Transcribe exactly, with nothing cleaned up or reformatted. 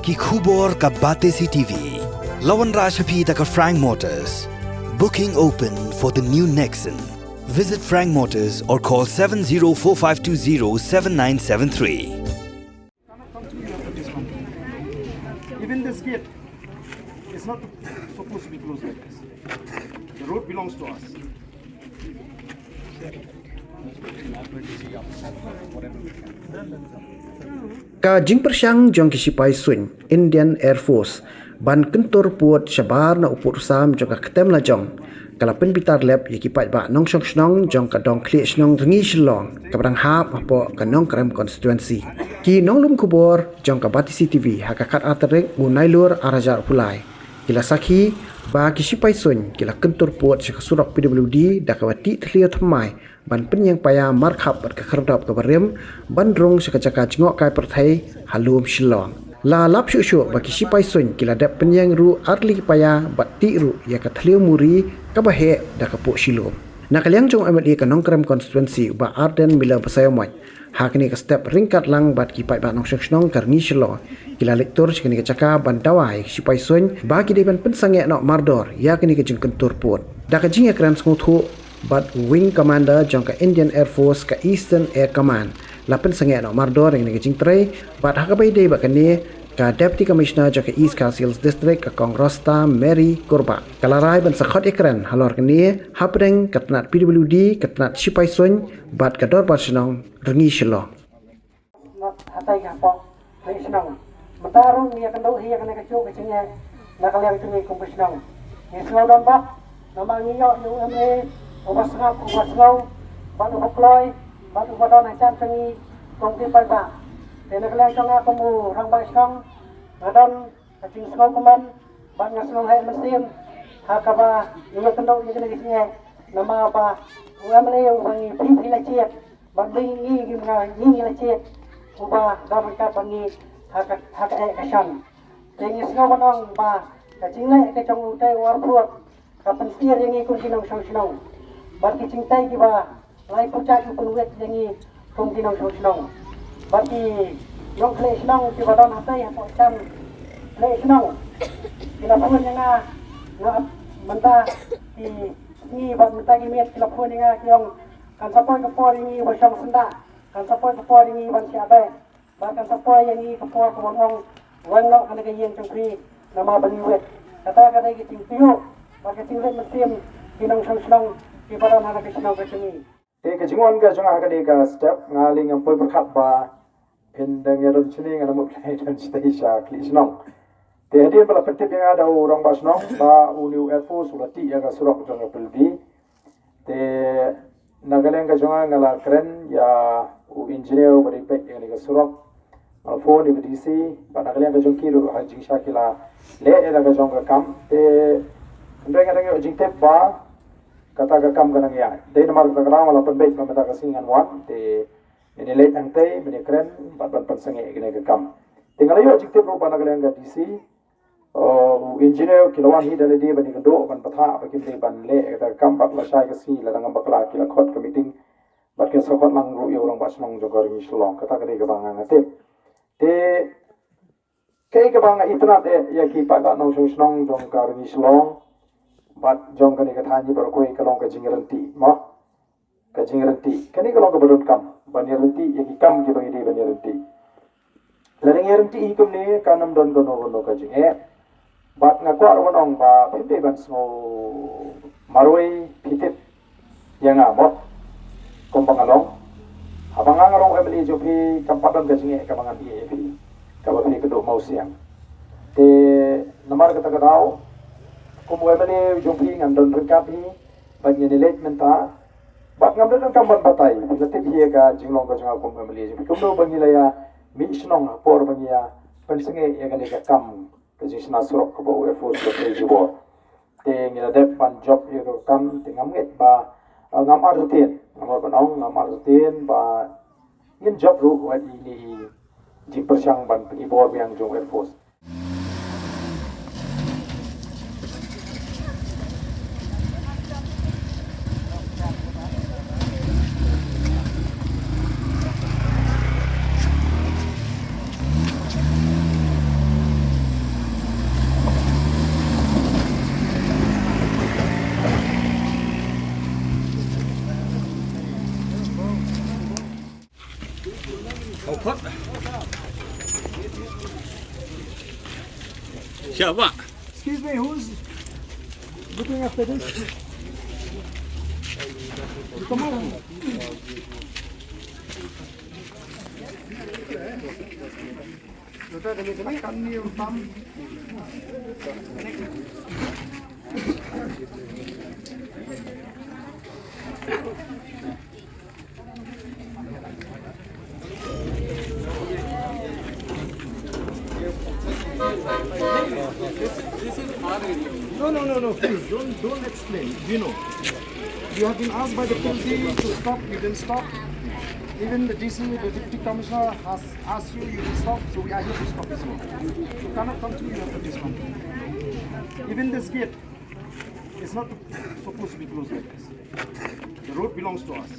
Ki khubor ka Batesi T V. La wanrah sha phi da ka Frank Motors. Booking open for the new Nexon. Visit Frank Motors or call seven zero four five two zero seven nine seven three. Even this gate is not supposed to be closed like this. The road belongs to us. Ka jingpyrshang jong ki shipai suiñ Indian Air Force ban kyntur pud shabar na u pud u sam jong ka ktem lajong ka la pynbitar lep ïa ki paidbah nongshong shnong jong ka dong khlieh shnong Rngi Shillong kaba dang hap hapoh ka Nongkrem constituency. Ki nonglum khubor jong ka Batesi T V ha ka khatar tarik u Nailur arhajar arphew lai ki la sakhi ba ki shipai suiñ ki la kyntur pud sha ka surok P W D da kaba tih thliew thymmai ban pynïeng paia markhap bad ka khyrdop kaba rim ban rung sha ka jaka jngohkai pyrthei ha lum Shillong. La lap shuh shuh ba ki shipai suiñ ki la dep pynïeng ruh artylli ki paia bad tih ruh ïa ka thliew muri kaba heh da ka puh shilum. Na ka liang jong u M L A ka Nongkrem constituency u Bah Ardent Miller Basaiawmoit, ha kane ka step ryngkat lang bad ki paidbah nongshong shnong ka Rngi Shillong, ki la leit tur sha kane ka jaka ban dawa ïa ki shipai suiñ ba ki dei ban pynsangeh noh mardor ïa kane ka jingkyntur pud. Da ka jingïakren sngewthuh bad Wing Commander jong ka Indian Air Force ka Eastern Air Command, la pynsangeh noh mardor ïa kane ka jingtrei bad ha kaba ïadei bad kane ka Deputy Commissioner jong ka East Khasi Hills District ka Kong Rosta Mary Kurbah ka la rai ban sa khot ïakren halor kane hapdeng ka tnat P W D, ka tnat shipai suiñ bad ka dorbar shnong Rngi Shillong. Ngat hatai ka hapoh khlieh shnong. Mynta ruh ngi ïakynduh hi ïa kane ka juh ka jingeh na ka liang jong ngi kum ka shnong. Ngi sngew donbok namar ngi ïoh ïa u M L A uba sngap, uba sngew bad uba kloi bad uba don hajan jong ngi kum ki paidbah. Te na ka liang jong nga kum u rangbah shnong nga don ka jingsngewkmen bad nga sngew heh mynsiem ha kaba ngi ïakynduh ïa kane ka jingeh namar ba u M L A uba ngi phi phi la jied bad ngi ngi ngi nga ngi ngi la jied uba don ryngkat bad ngi ha ka ha ka eh ka shon. Te ngi sngew ban ong ba ka jingleh ka jong utei u Arphuh ka pynsngewthuh ïa ngi kum ki nongshong shnong bad ki jingtei kiba lai pyrshah ki pynwit ïa ngi kum ki nongshong shnong. Bad ki nongkhlieh shnong kiba don hatai hapoh jan khlieh shnong ki la phone ïa nga, nga mynta ki sngi bad mynta ki miet ki la phone ïa nga ki ong kan sa poi ka por ïa ngi ba shong syndah, kan sa poi ka por ïa ngi ban shah beh. Bad kan sa poi ïa ngi ka por ka ban ong weng noh kane ka ïing jong phi namar ba ngi wit. Kata ka dei ka jingpynïoh bad ka jingrit mynsiem ki nongshong shnong kiba don ha kane ka shnong ka jong ngi. Te ka jingwan ka jong nga ha kane ka step nga lei ngam poi pyrkhat ba phin dang ïa don shane, nga la mut ka don shatei sha khlieh shnong. Te hadien ba la pyntip ïa nga da u rangbah shnong ba une u Air Force u la tih ïa ka surok jong ka Pulbi. Te na ka liang ka jong nga nga la kren ïa u engineer uba dei peit ïa kane ka surok. Nga la phone ïa ka D C bad na ka liang ka jong ki ruh ha jingshisha ki la leh ïa ka jong ka kam. Te hynrei nga dang ïoh jingtip ba kata ka kam ka nang ïaid. Dei namar kata ka daw nga la pynbeit ba mynta ka sngi ngan wan te ngin ïa leit hangtei ban ïa kren bad ban pynsangeh ïa kane ka kam. Te nga la ïoh jingtip ruh ba na ka liang ka D C, u engineer ki la wan hi da lade ban ïakynduh ban pathah ba kim dei ban leh kata ka kam bad lashai ka sngi lada ngam bakla ki la khot ka meeting bad kin sa khot lang ruh ïa u rangbah shnong jong ka Rngi Shillong. Kata ka dei kaba nga nga tip. Te kaei kaba nga itynnad eh ïa ki paidbah nongshong shnong jong ka Rngi Shillong bad jong kane ka thaiñ baroh kawei ka long ka jingryntih mo. Ka jingryntih kane ka long kaba donkam ban ïaryntih ïa ki kam kiba ngi dei ban ïaryntih. Lada ngi ïaryntih hi kumne kan ym don kano kano ka jingeh. Bad nga kwah ruh ban ong ba phim dei ban sngew marwei phi tip ïa nga mo. Kumba nga long haba nga nga long M L A jong phi kam pat don ka jingeh kaba ngan ïeh ïa phi kaba phi kynduh mawsiang. Te namar kata ka daw kum u M L A jong phi ngan don ryngkat hi bad ngin ïa leit mynta. Bad ngam dei donkam ban batai phi la tip hi ïa ka jinglong ka jong nga kum M L A jong phi kumno ba ngi la ïa mih shnong ha por ba ngi ïa pynsangeh ïa kane ka kam ka jingshna surok kaba u Air Force la trei jubor. Te ngi la dep ban jop ïa ka kam te ngam ngeit ba ngam artatien, ngam artatien ba ngin jop ruh wat ïa ine i jingpyrshang ban pyni bor biang jong u Air Force. Siapa? Excuse me, who's looking after this? You come on. No, no, no, no, please, don't, don't explain. We know. You have been asked by the P C to stop, you didn't stop. Even the D C, the Deputy Commissioner has asked you, you didn't stop, so we are here to stop this one. You cannot continue after this one. Even this gate is not supposed to be closed like this. The road belongs to us.